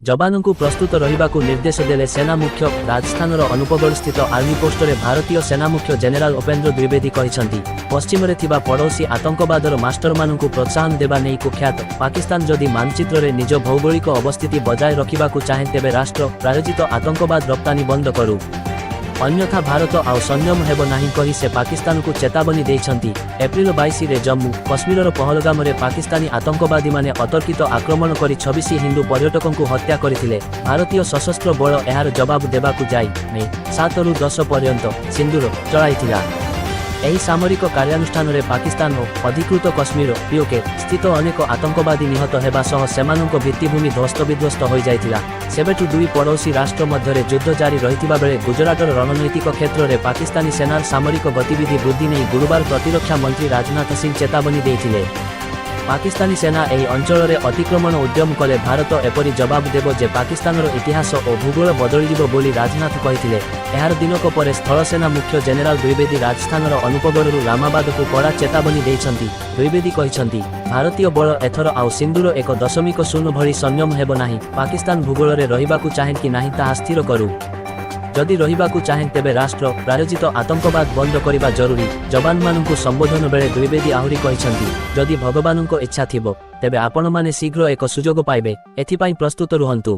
ଯବାନଙ୍କୁ ପ୍ରସ୍ତୁତ ରହିବାକୁ ନିର୍ଦ୍ଦେଶ ଦେଲେ ସେନା ମୁଖ୍ୟ। ରାଜସ୍ଥାନର ଅନୁପଗଡ଼ସ୍ଥିତ ଆର୍ମି ପୋଷ୍ଟରେ ଭାରତୀୟ ସେନା ମୁଖ୍ୟ ଜେନେରାଲ ଉପେନ୍ଦ୍ର ଦ୍ୱିବେଦୀ କହିଛନ୍ତି, ପଶ୍ଚିମରେ ଥିବା ପଡ଼ୋଶୀ ଆତଙ୍କବାଦର ମାଷ୍ଟରମାନଙ୍କୁ ପ୍ରୋତ୍ସାହନ ଦେବା ନେଇ କୁଖ୍ୟାତ ପାକିସ୍ତାନ ଯଦି ମାନଚିତ୍ରରେ ନିଜ ଭୌଗୋଳିକ ଅବସ୍ଥିତି ବଜାୟ ରଖିବାକୁ ଚାହେଁ, ତେବେ ରାଷ୍ଟ୍ର ପ୍ରାୟୋଜିତ ଆତଙ୍କବାଦ ରପ୍ତାନି ବନ୍ଦ କରୁ। ଅନ୍ୟଥା ଭାରତ ଆଉ ସଂଯମ ହେବ ନାହିଁ କହି ସେ ପାକିସ୍ତାନକୁ ଚେତାବନୀ ଦେଇଛନ୍ତି। ଏପ୍ରିଲ 22ରେ ଜମ୍ମୁ କଶ୍ମୀରର ପହଲଗାମରେ ପାକିସ୍ତାନୀ ଆତଙ୍କବାଦୀମାନେ ଅତର୍କିତ ଆକ୍ରମଣ କରି 26 ହିନ୍ଦୁ ପର୍ଯ୍ୟଟକଙ୍କୁ ହତ୍ୟା କରିଥିଲେ। ଭାରତୀୟ ସଶସ୍ତ୍ର ବଳ ଏହାର ଜବାବ ଦେବାକୁ ଯାଇ ମେ 7ରୁ 10 ପର୍ଯ୍ୟନ୍ତ ସିନ୍ଦୁର ଚଳାଇଥିଲା। ଏହି ସାମରିକ କାର୍ଯ୍ୟାନୁଷ୍ଠାନରେ ପାକିସ୍ତାନ ଓ ଅଧିକୃତ କଶ୍ମୀର, ପିଓକେ ସ୍ଥିତ ଅନେକ ଆତଙ୍କବାଦୀ ନିହତ ହେବା ସହ ସେମାନଙ୍କ ଭିତ୍ତିଭୂମି ଧ୍ୱସ୍ତବିଧ୍ୱସ୍ତ ହୋଇଯାଇଥିଲା। ସେବେଠୁ ଦୁଇ ପଡ଼ୋଶୀ ରାଷ୍ଟ୍ର ମଧ୍ୟରେ ଯୁଦ୍ଧ ଜାରି ରହିଥିବା ବେଳେ ଗୁଜରାଟର ରଣନୈତିକ କ୍ଷେତ୍ରରେ ପାକିସ୍ତାନୀ ସେନାର ସାମରିକ ଗତିବିଧି ବୃଦ୍ଧି ନେଇ ଗୁରୁବାର ପ୍ରତିରକ୍ଷା ମନ୍ତ୍ରୀ ରାଜନାଥ ସିଂ ଚେତାବନୀ ଦେଇଥିଲେ। ପାକିସ୍ତାନୀ ସେନା ଏହି ଅଞ୍ଚଳରେ ଅତିକ୍ରମଣ ଉଦ୍ୟମ କଲେ ଭାରତ ଏପରି ଜବାବ ଦେବ ଯେ ପାକିସ୍ତାନର ଇତିହାସ ଓ ଭୂଗୋଳ ବଦଳିଯିବ ବୋଲି ରାଜନାଥ କହିଥିଲେ। ଏହାର ଦିନକ ପରେ ସ୍ଥଳସେନା ମୁଖ୍ୟ ଜେନେରାଲ ଦ୍ୱିବେଦୀ ରାଜସ୍ଥାନର ଅନୁପଗଡ଼ରୁ ଇସଲାମାବାଦକୁ କଡ଼ା ଚେତାବନୀ ଦେଇଛନ୍ତି। ଦ୍ୱିବେଦୀ କହିଛନ୍ତି, ଭାରତୀୟ ବଳ ଏଥର ଆଉ ସିନ୍ଦୁର 1.0 ଭଳି ସଂଯମ ହେବ ନାହିଁ। ପାକିସ୍ତାନ ଭୂଗୋଳରେ ରହିବାକୁ ଚାହେଁ କି ନାହିଁ, ତାହା ସ୍ଥିର କରୁ। ଯଦି ରହିବାକୁ ଚାହେଁ, ତେବେ ରାଷ୍ଟ୍ର ପ୍ରାୟୋଜିତ ଆତଙ୍କବାଦ ବନ୍ଦ କରିବା ଜରୁରୀ। ଯବାନମାନଙ୍କୁ ସମ୍ବୋଧନ ବେଳେ ଦ୍ୱିବେଦୀ ଆହୁରି କହିଛନ୍ତି, ଯଦି ଭଗବାନଙ୍କ ଇଚ୍ଛା ଥିବ, ତେବେ ଆପଣମାନେ ଶୀଘ୍ର ଏକ ସୁଯୋଗ ପାଇବେ। ଏଥିପାଇଁ ପ୍ରସ୍ତୁତ ରୁହନ୍ତୁ।